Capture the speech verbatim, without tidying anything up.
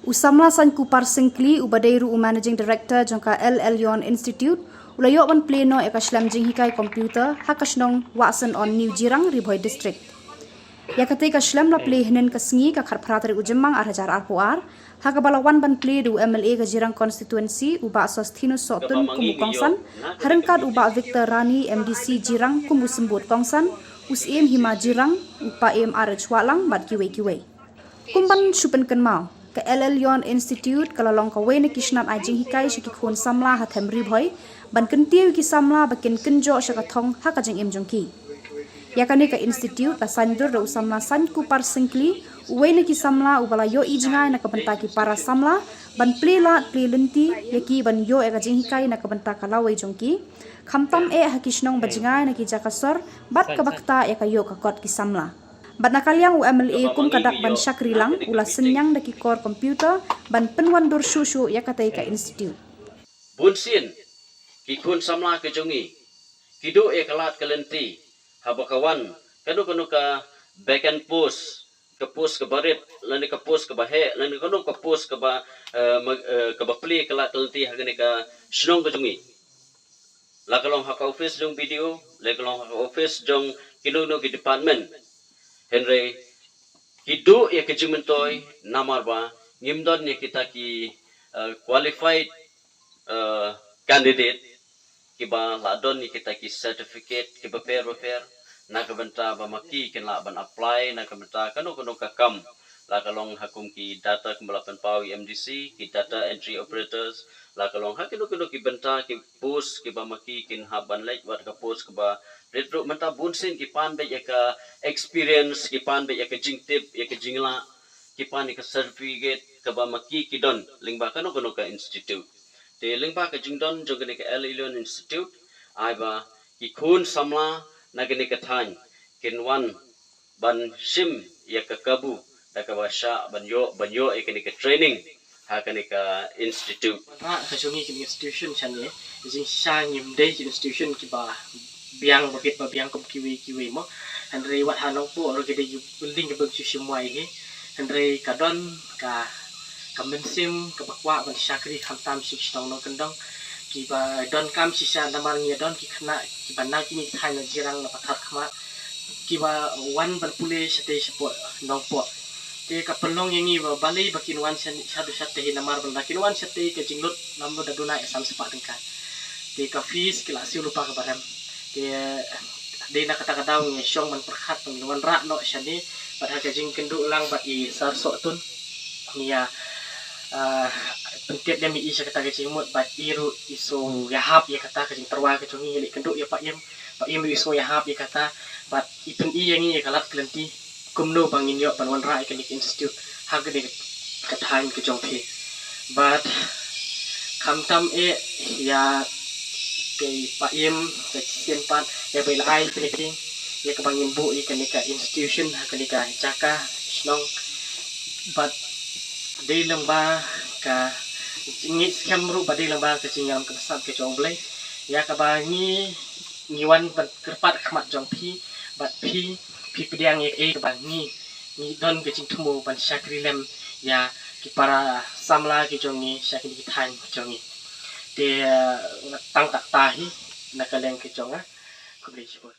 U samla Sainkupar Syngkli, uba dei ruh u Managing Director jong ka L Elyon Institute, u la ïoh ban plie noh ïa ka shlem jinghikai computer ha ka shnong Wahsan On New Jirang, Ri Bhoi District. Ïa katei ka shlem la plie hynnin ka sngi, ka khatphra tarik u Jymmang ar hajar arphew ar, ha kaba la wan ban plie da u M L A ka Jirang Constituency, u Bah Sosthenes Sohtun, kum u kongsan, ha ryngkat u Bah Victor Rani, M D C Jirang, kum u symbud kongsan, u Syiem Hima Jirang, u Paiem R H Wahlang bad kiwei kiwei. Kum ban shu pynkynmaw, ka L Elyon Institute ka la long kawei na ki shnat ai jinghikai sha ki khun samla ha them Ri Bhoi, ban kyntiew ïa ki samla ba kin kynjoh sha ka thong ha ka jingim jong ki. Ïa kane ka institute la saindur da u samla Sainkupar Syngkli, uwei na ki samla uba la ïohi jngai na ka bynta ki para samla, ban plie lad plie lynti ïa ki, ban ïoh ïa ka jinghikai na ka bynta ka lawei jong ki, khamtam eh ha ki shnong ba jngai na ki jaka sor, bad kaba ktah ïa ka ïoh ka kot ki samla. Bad na ka liang u M L A, kum ka dak ban shakri lang, u la synñiang da ki kor computer ban pynwandur shuh shuh ïa katei ka institute. Bun sien ki khun samla ki jong ngi ki duh ïa ka lad ka lynti haba ka wan kano kano ka vacant post, ka post kaba rit lane ka post kaba heh lane kano ka post kaba, eh, ma-, eh, kaba plie ka lad ka lynti ha kane ka shnong ka jong ngi. La ka long ha ka office jong B D O, la ka long ha ka office jong kino kino ki department. Hynrei ki duh ïa ka jingmyntoi namar ba ngim don ïa kita ki, eh, qualified, eh, candidate kiba la don ïa kita ki certificate kiba pher ba pher, na ka bynta ba ma ki kin lah ban apply na ka bynta kano kano ka kam, la ka long ha kum ki data kumba la pynpaw ïa M D C, ki data entry operators, la ka long ha kino kino ki bynta ki post kiba ma ki kin hap ban leit, wat ka post kaba rit ruh mynta bun sien ki pan beit ïa ka experience, ki pan beit ïa ka jingtip, ïa ka jinglah, ki pan ïa ka certificate kaba ma ki ki don lyngba kano kano ka institute. Te lyngba ka jingdon jong kane ka L Elyon Institute, ai ba ki khun samla na kane ka thaiñ kin wan ban shim ïa ka kabu da kaba shah ban ïoh, ban ïoh ïa kane ka training ha kane ka institute. Wanrah ka jong ngi kane ka institution shane, jingshisha ngim dei ki institution kiba biang ba bit ba biang kum kiwei kiwei mo. Hynrei wat ha Nongpoh ruh ki dei ki building kiba shu shim wai hi. Hynrei ka don ka, ka mynsiem kaba kwah ban shakri khamtam sha ki shnong nongkyndong kiba donkam shisha, namar ngi don ki khynnah kiba na kine ki thaiñ na Jirang na Patharkhmah kiba wan ban pule shatei shapoh Nongpoh. Te ka pynlong ïa ngi ba balei ba kin wan sha, shaduh shatei hi, namar ba lada kin wan shatei ka jinglut lam lut da duna ïa san spah tyngka. Te ka fees ki la siew lypa kaba rem. Te dei na kata ka daw ngi shong ban pyrkhat ban wanrah noh shane bad ha ka jingkynduh lang bad i Sar Sohtun, ngi ïa, ah, pyntip ïa mi i sha kata ka jingmut bad i ruh i sngew ïahap ïa kata ka jingtyrwa ka jong ngi, ngi leit kynduh ïa Paiem, Paiem ruh i sngew ïahap ïa kata bad i pyni ïa ngi ïa ka lad ka lynti kumno ba ngin ïoh ban wanrah ïa kane ka institute ha kane ka thaiñ ka jong phi. Bad khamtam eh ïa ka i Paiem, ka shisien pat ïa ba i la ai pynïaid ïa kaba ngin buh ïa kane ka institution ha kane ka jaka shnong. Bad dei lyngba ka, ngi skhem ruh ba dei lyngba ka jingïalam ka bsap ka jong U Blei ïa kaba ngi, ngi wan ban kyrpad khmat jong phi bad phi, phi pdiang ïa kaei kaba ngi, ngi don ka jingthmu ban shakri lem ïa ki para samla ki jong ngi sha kine ki thaiñ ki jong ngi. Te, eh, tang katta hi na ka liang ka jong nga. Khublei shibun.